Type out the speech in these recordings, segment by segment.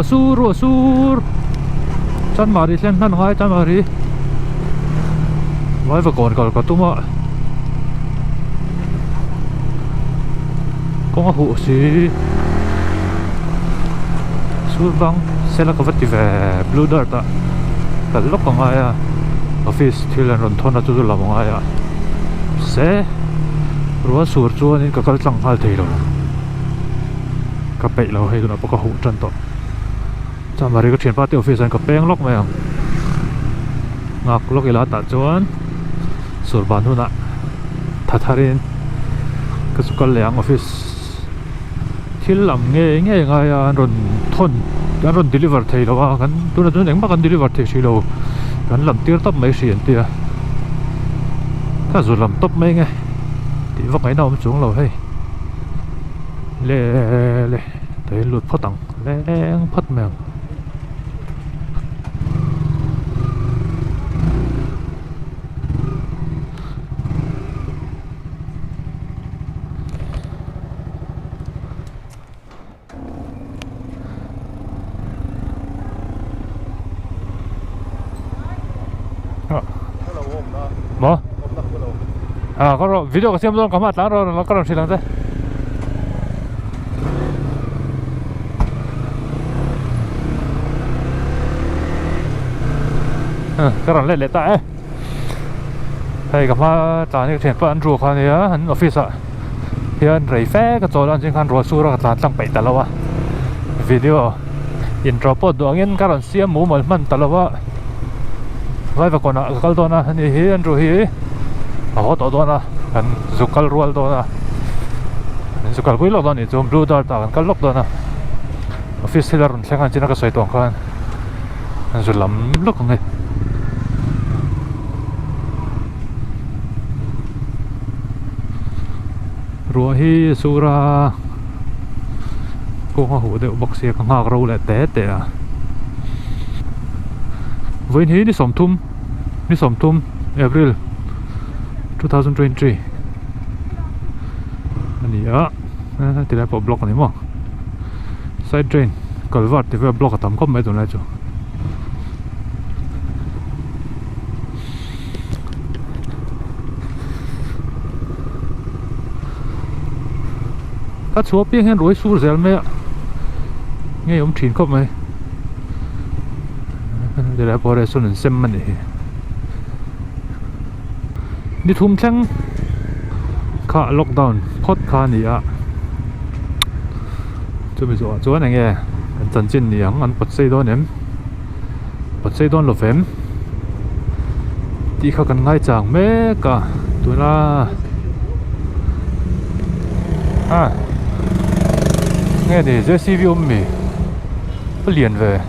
Ruah sur ruah sur Chanmari thlen hman ngai Chanmari Vaivakawn kal ka tum a kawng a huh si sur bang sela ka va ti ve blue dart ah kal lawk a ngai a office thil an rawn thawn a chu chu lam a ngai a se ruah sur chuanin ka kal tlang nghal thei lo. Ka peih lo hei tunah pawh ka huh tan tawh chuan mari ka thianpa te office ah hian ka peng lawk mai ang nghak lawk ila tah chuan sur ban hunah tha thar in ka chu kal leh ang office thil lam nge nge ngai a an rawn thawn an rawn deliver thei lo a kan tunah chuan engmah kan deliver thei hrih lo kan lam tir tawp mai hrih an tia ka zu lam tawp mai nge tih vak ngaihna awm chuang lo hei. Le le tui lut phawt ang leng phawt mai ang. Maw? À có rồi, video có xem luôn có mặt lắm rồi, nó có đồng xì lắm thế. Ka rawn let leh ta e. Hei ka hma tlan hi ka thian pawh an ru kha nia an office ah hian rei fe ka chawl a an zing khan ruah sur a ka tlan tlang peih ta lo a video intro pawh duh angin ka rawn siam mumal hman ta lo a Vaivakawn ah ka kal dawn a ani hi an ru hi a haw tawh dawn a kan zu kal rual dawn a min zu kalpui lawk dawn a nih chu blue dart ah kan kal lawk dawn a office thil a rawn thleng a chin a ka sawi tawh ang khan an zu lam lawk ang e. Ruah hi a sur a kawng a huh deuh bawk sia ka nghak ro leh te te a vawiin hi ni sawmthum ni sawmthum April 2023 a ni a tilai pawh block a ni maw side drain culvert tih vel block a tam khawp mai tunlai chu. Ka chhuah piang hian ruai sur zel mai a ngei awm thin khawp mai tilai pawh restaurant an sem a nih hi ni thum thleng kha lockdown phawt kha a ni a chumi zawhah chuan eng nge kan chanchin ni ang an pawt sei dawn em. Pawtsei dawn lo vem tih kha kan ngai chang mek a tuna a nge ni J_C_B awm mi a lian ve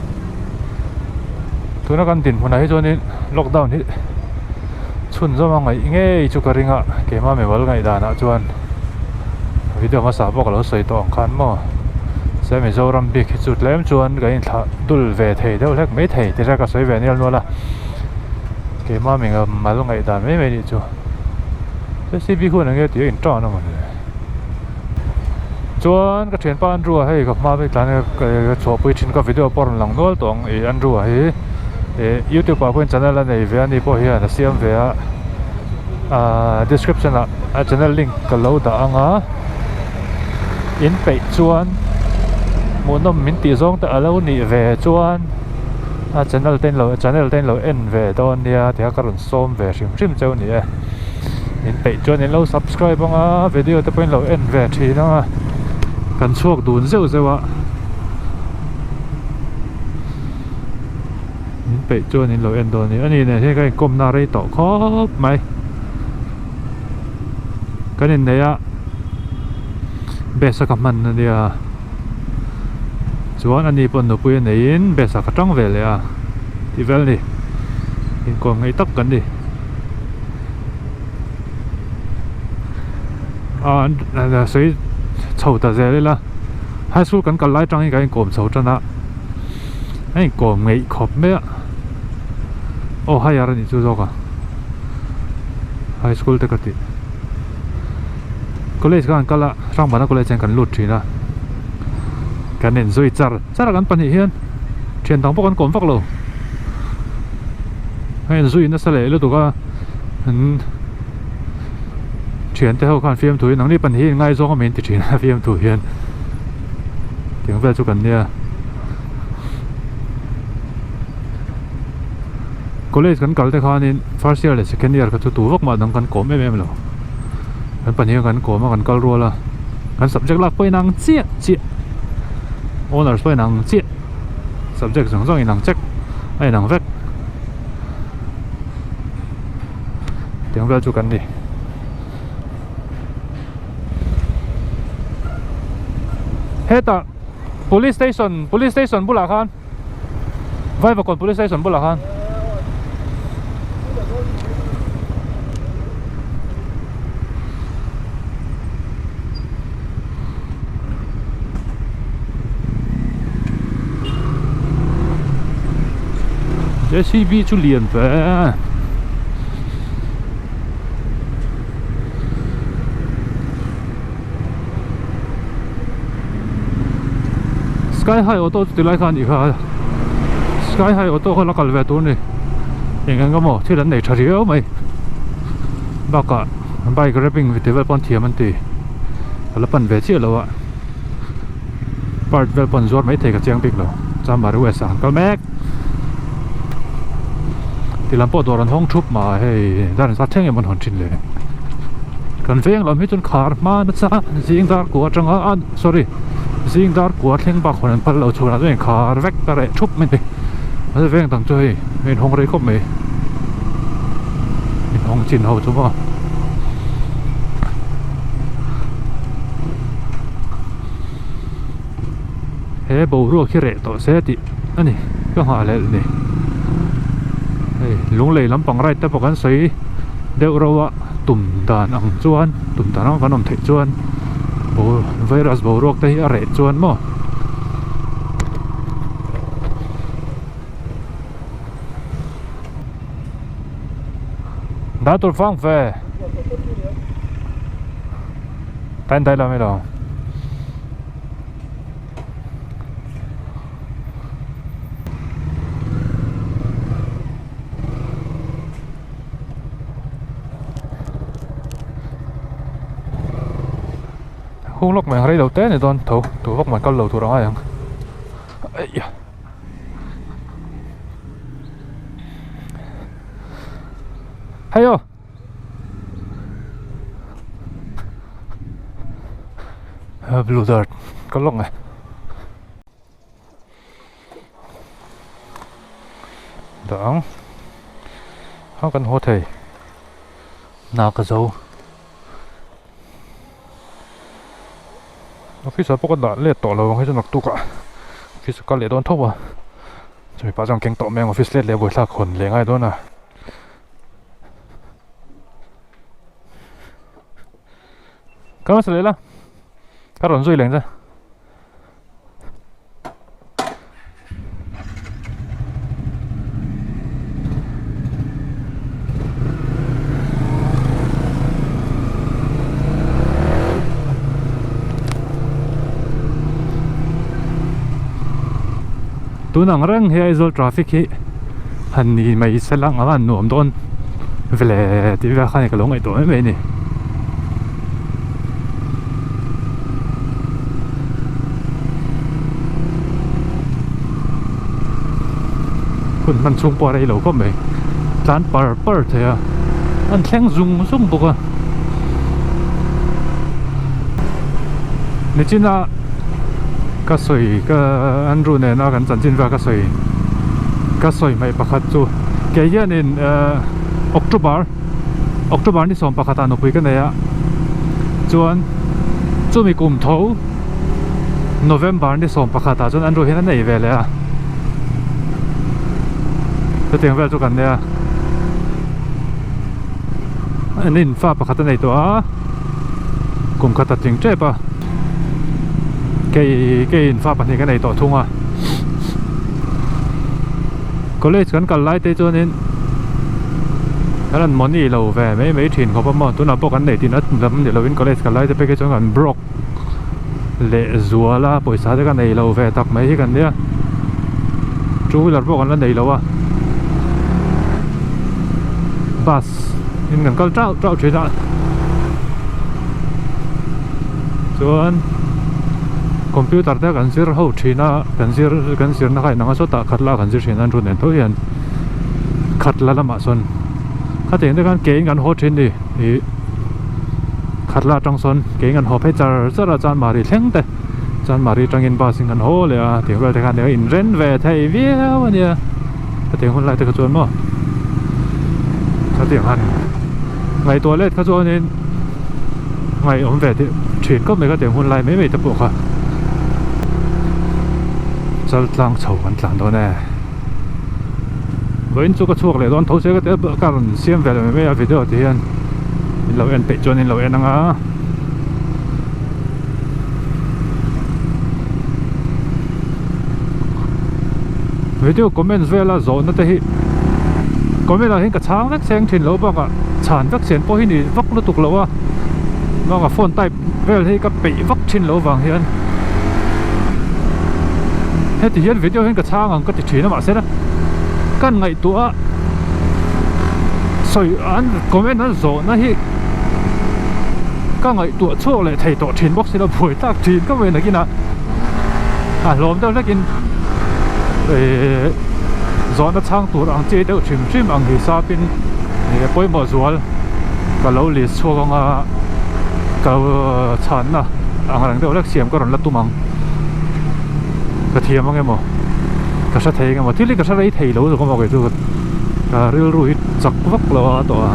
tuna kan dinhmunah hi chuanin lockdown hi chhunzawm a ngaih ngei chu ka ring a keimah mimal ngaihdanah chuan video hmasa pawh ka lo sawi tawh ang khan maw se Mizoram bik hi chu tlem chuan kan inthlah dul ve thei deuh hlek mai thei ti ka sawi ve nial nual a keimah mimal ngaihdan mai mai nih chu J_C_B hun ang nge tih a intan a mawni chuan ka thianpa Andrew a hei ka hma vek tlan ka chhuahpui thin ka video pawh a rawn lang nual tawh ang ih Andrew a hi ih youtube ah pawhin channel a nei ve a ni pawh hian a siam ve a ahh description ah a channel link ka lo dah ang a in peih chuan hmuhnawm min tih zawng te a lo nih ve chuan a channel te in lo channel te in lo en ve dawn nia ti kha ka rawn sawm ve hrim hrim cheu a ni e in peih chuan in lo subscribe ang a video te pawh in lo en ve thin ang a kan chhuak dun zeuh zeuh a in peih chuan in lo en dawn a ni a ni nen hian ka inkawmna rei tawh khawp mai kan inneih a best a ka hman a nia chuan ani pawh nupui a neihin best ah ka tang ve leh a tih vel a ni inkawm ngaih tak kan ni ah sawi chho ta zel ila high school kan kal lai tangin kan inkawm chho tan a a inkawm ngeih khawp mai a aw higher a nih chu zawk a high school te ka tih college khan kal a Hrangbana college ah hian kan lut thin a. Kan inzui char char a kan pahnih hian thian dang pawh kan kawm vak lo. A inzui nasa leh lutuk a an thian te ho khan fiamthu hi nangni pahnih hi in ngaizawng a min ti thin a fiamthu hian tiang vel chu kan nia. College kan kal te khanin first year leh second year kha chu tu vak mah dang kan kawm em em lo. Kan pahnih hian kan kawm a kan kal rual a kan subject lak pawh inang chiah chiah honours pawh inang chiah subject zawng zawng inang chek a inang vek tiang vel chu kan ni. Hetah police station police station bulah khan Vaivakawn police station bulah khan J_C_B chu lian ve Sky High Auto chu tilai kha a nih kha Sky High Auto kha la kal ve tur a ni eng eng emaw thil an nei tha riau mai bakah bike wrapping ti vel pawh an thiam an ti ka la pan ve chiah lo a part vel pawh an zuar maithei ka chiang bik lo Chamari West ah an kal mek ti lam pawh dawr an hawng thup mah hei dar an zat thleng em an hawn thin le kan veng lam hi chuan khar hma nasa zing dar kua atanga a sorry zing dar kua thleng bak hawn an phal lo chhunah chuan inkhar vek ta reh thup mai ni a veng dang chu hei a inhawng rei khawp mai inhawng chin ho chu maw. He boruak hi reh tawh se tih a ni ka nghahhlelh ni hei lunglei lampang ride te pawh kan sawi deuh reuh a tum dan ang chuan tum dan ang kan awm theih chuan virus boruak te hi a reh chuan maw. Dah tur fang ve Tain dai lam ilo Hung lawk mai ang rei lo te ni dawn tho tu vak mai kal lo tur angai ang Aih. Hei aw. Blue dart ka lawk nge. Dah ang. Ha kan haw thei. Hna ka zo. Office ah pawh ka dah let tawh lo ang hei chu naktuk ah office ka kal leh dawn tho a chumi pah chuan keng tawh mai ang office let leh buaithlak hawn leh ngai dawn a ka hmasa leh la ka rawn zui leng che. Tun ang reng hi Aizawl traffic hi han ni mai se lang anga nuam dawn vele tih vel khan ka lo ngaihtuah mai mai a ni. Hun hman chhung pawh a rei lo khawp mai tlan par par thei a an thleng zung zung bawk a nichina ka sawi ka Andrew nena kan chanchin vel ka sawi ka sawi hmaih pakhat chu kei hianin ehh October. October ni 11 ah nupui ka nei a chuan chumi kum tho November ni 11 ah chuan Andrew hian a nei ve leh a chutiang vel chu kan nia an in fa pakhat a nei tawh a kum khat a tling tep a kei kei in fa pahnih ka nei tawh thung a. College kan kal lai te chuanin kan han money lo ve mai mai thin khawp a maw tunah pawh kan nei tih na lam ni lovin college kal lai te phei khi chuan kan broke leh zual a pawisa te ka nei lo ve tak mai hi kan nia two wheeler pawh kan la nei lo a bus in kan kal tauh tauh thin a chuan computer te kan zir ho thin a kan zir kan zirna kha inang a sawtah khat la kan zir thin a an thu nen tho hian khat la lamah sawn khatiang te khan ke in kan haw thin ni ih khatla atang sawn ke in kan haw phei char char a chuan mahni thleng te chuan mahni atangin bus in kan haw leh a tiang vel te khan in ren ve thei viau a nia hetiang hun lai te kha chuan maw khatiang han ngaihtuah let kha chuanin ngaihawm ve tih thin khawp mai kha tiang hun lai mai mai te pawh kha chal tlang chho kan tlan dawn e. Vawiin chu ka chhuak leh dawn tho se ka ti a ka rawn siam ve leh mai mai a video ti hian in lo en peih chuan in lo en ang a. Video comments vela zawhna te hi comment ah hian ka chhang vek seng thin lo bakah chhan vek sen pawh hi ni vak lutuk lo a bakah phone type vel hi ka peih vak thin lo vang hian heti hian video hian ka chhang ang ka ti thin a mahse kan ngaihtuah a sawi an comment an zawhna hi ka ngaihtuah chhuak leh thei tawh thin bawk si lo buai tak thin ka vawi nakin a a hlawm deuh hlekin ehh zawhna chhang tur ang chi deuh hrim hrim ang hisapin ih pawimawh zual ka lo list chhuak ang a ka chhanna ang reng deuh hlek siam ka rawn la tum ang ka thiam ang emaw ka hre thei ang emaw thil hi ka hre rei thei lo zawk a maw kei chu ka rilru hi chak vak lo a tawh a.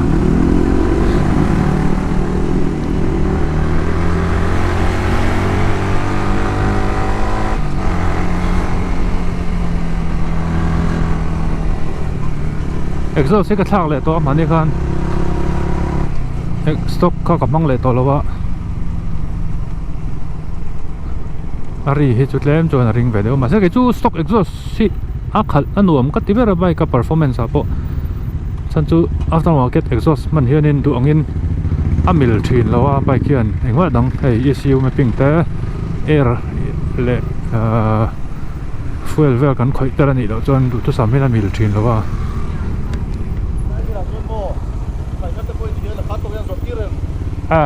Exhaust hi ka thlak leh tawh a mahni khan stock kha ka hmang leh tawh lo a a ri hi chu tlem chuan a ring ve deuh a mahse kei chu stock exhaust hi a khalh a nuam ka ti ber a bike a performance ah pawh chhan chu after market exhaust hman hianin duh angin a mil thin lo a bike hian engmah dang hei E_C_U mapping te air leh ahh fuel vel kan khawih tel a nih loh chuan duhthusam hian a mil thin lo a. A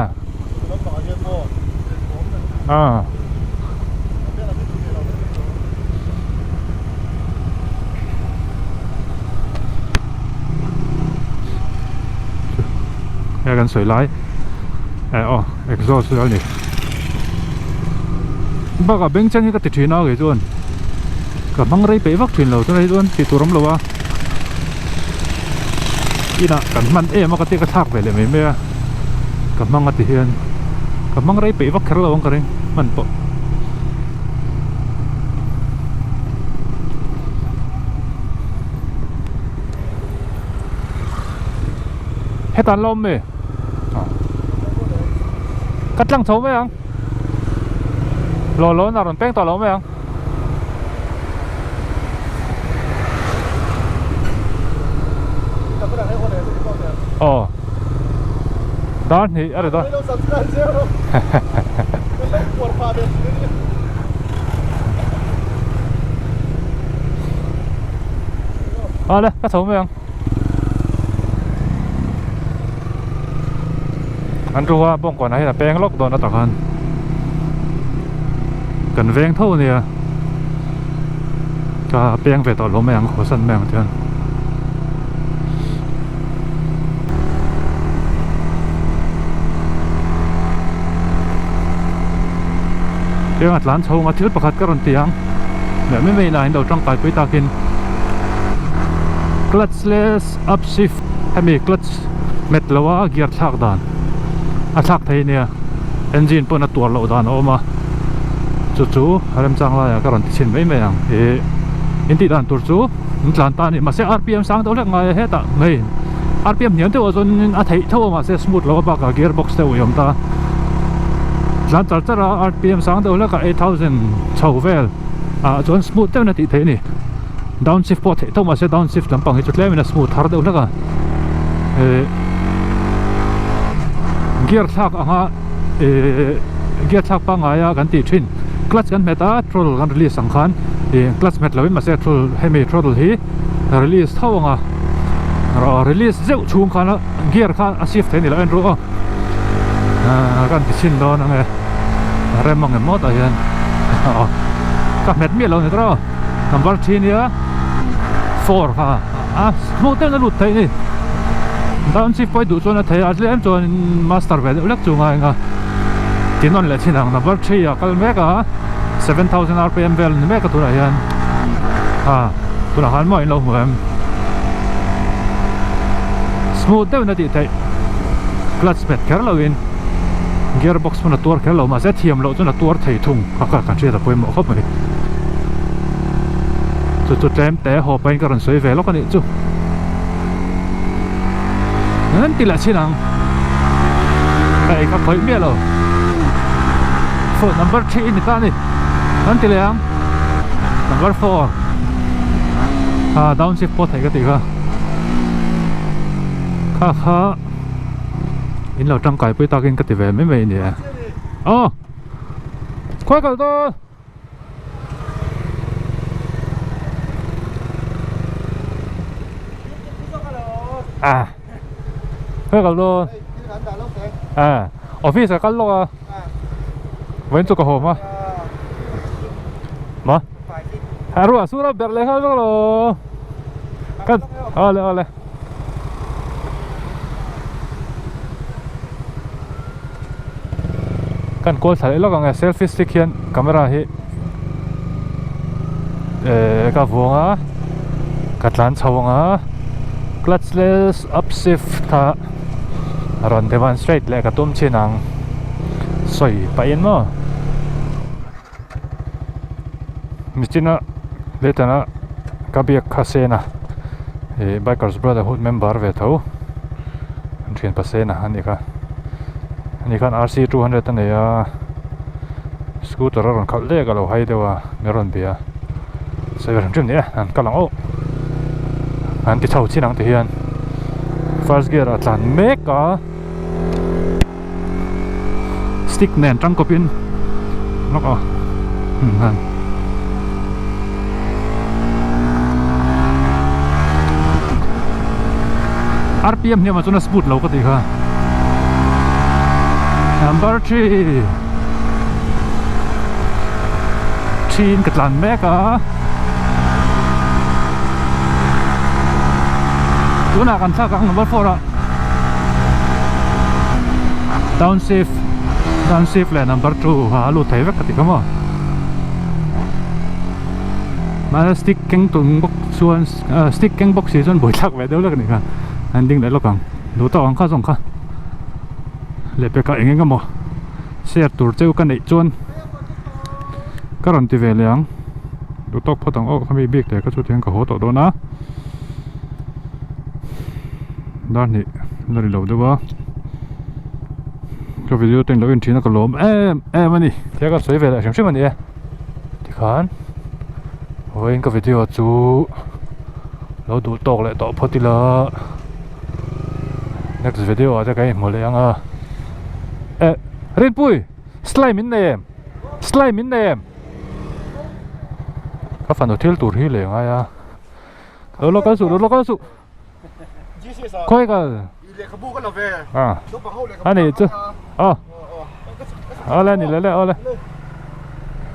a Hei kan sawi lai eh aw exhaust vel a ni bakah bengchheng hi ka ti thin a kei chuan ka hmang rei peih vak thin lo tunah hi chuan tih tur awm lo a. Inah kan hman em a ka tia ka thlak ve leh mai mai a ka hmang a ti hian ka hmang rei peih vak kher lo ang ka ring hman pawh. Hetah an la awm mi? Ka tlang chho mai ang Lawlawn a rawn peng tawh lo mai ang. Aw Dar hnih a ri dawn Awle ka chho mai ang An ruha bawngkawnah hian a peng lawk dawn a tak khan kan veng tho ania ka peng ve tawh lo mai ang khawsan mai ang chuan. Tiang a tlan chho ang a thil pakhat ka rawn ti ang leh mai mai lah in lo tangkai pui takin clutchless upshift hemi clutch met lo a gear thlak dan a thlak thei ania engine pawn a tuar loh dan a awm a chu chu remchang laiah ka rawn ti chhin mai mai ang ih in tih dan tur chu in tlan ta a ni mahse rpm sang deuh hlek ngai a hetah hei rpm hniam deuh ah chuan a theih tho a mahse smooth lo a bakah gear box te ui awm ta tlan char char a rpm sang deuh hlek a 8000 chho vel ah chuan smooth deuhin a tih theih a ni. Down shift pawh a theih tawk mahse down shift lampang hi chu tlemin a smooth har deuh hlek a eh gear thlak anga eh gear thlak pangngai a kan tih thin clutch kan hmet a throttle kan release ang khan ih clutch hmet lovin mahse throttle hemi throttle hi release tho ang a release zeuh chhung khan a gear kha a shift thei a ni lo en ru aw ahh kan ti chhin dawn ang e rem ang em maw tah hian aw ka hmet miah lo ni tawh number three nia four kha a hmuh deuh na lut theih a ni down shift pawh i duh chuan a thei a tlem chuan master ve deuh lek chu ngai ang a tinawn leh chin ang number three ah kal mek a 7000 rpm vel ni mek a tunah hian a tunah khan maw in lo hmu em smooth deuh in a tih theih clutch hmet kher lo in gear box hmun a tuar kher lo mahse thiam loh chuan a tuar thei thung a kha kan hriat a pawimawh khawp mai chu chu tlem te haw pahin ka rawn sawi ve lawk a nih chu an ti leh chin ang hei ka khawih miah lo phone number 3 ni ta ni an ti leh ang number 4 ah down shift pawh theih ka tih kha kha kha in lo tangkai pui takin ka ti ve mai mai a ni e aw khawi kal dawn. À Thế kal dawn À Office a kal lawk a Vawiin chu ka hawm a Maw A ruah sur a berh leh nghal vek lo Kan Awle awle Kan kawl thla leh lawk ang e selfie stick hian camera hi ehh ka vuang a ka tlan chho ang a clutchless upshift kha rawn demonstrate leh ka tum chin ang sawi pahin maw nichina letana ka biak kha sena ih bikers brotherhood member ve tho an thianpa sena a nih kha ani khan rc 200 a nei a scooter a rawn khalh lek a lo hai deuh a min rawn bia sawi hrim hrim ni e an kal ang aw an ti chho chin ang ti hian first gear ah tlan mek a. Stick nen tangkawp in lawk a han rpm hniamah chuan a smooth lo ka tih kha number 3 thin ka tlan mek a tunah kan thlak ang number 4 ah. Downshift downshift leh number 2 ha a lut thei vek ka ti kha maw mahse stick keng tum bawk chuan stick keng bawk si chuan buaithlak ve deuh lek a ni kha an ding leh lawk ang duh tawk ang kha zawng kha lehpekah eng eng emaw share tur cheu ka neih chuan ka rawn ti ve leh ang duh tawk phawt ang aw khami bik leh kha chu tihian ka haw tawh dawn a. Dar hnih la ri lo deuh a ka video te englo en thin a ka lawm em em a ni thil ka sawi ve leh hrim hrim a ni e tikhan vawiin ka video chu lo duh tawk leh tawh phawt ila next video ah te kan inhmu leh ang a eh Rinpui slime in nei em slime in nei em ka fanu thil tur hi leh ngai a. Lo lo kal suh lo lo kal suh khawi kal a ani chu aw awle ni le le awle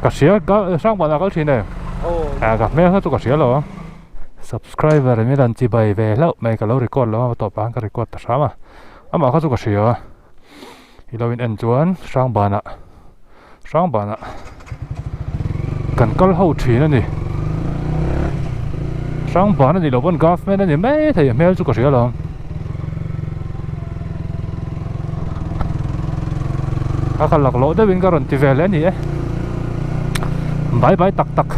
ka hria ka hrang banah kal thin e a ka hmel kha chu ka hria lo subscriber in rawn chi bai ve hlauh mai ka lo record lo a tawpah khan ka record ta hram a amah kha chu ka hria i lo in en chuan hrang banah Hrang banah kan kal ho thin a ni. Hrang ban a nih loh pawn government a ni mai thei a hmel chu ka hria lo. A ka lak loh deuhin ka rawn ti ve leh a ni e. Bye bye tak tak.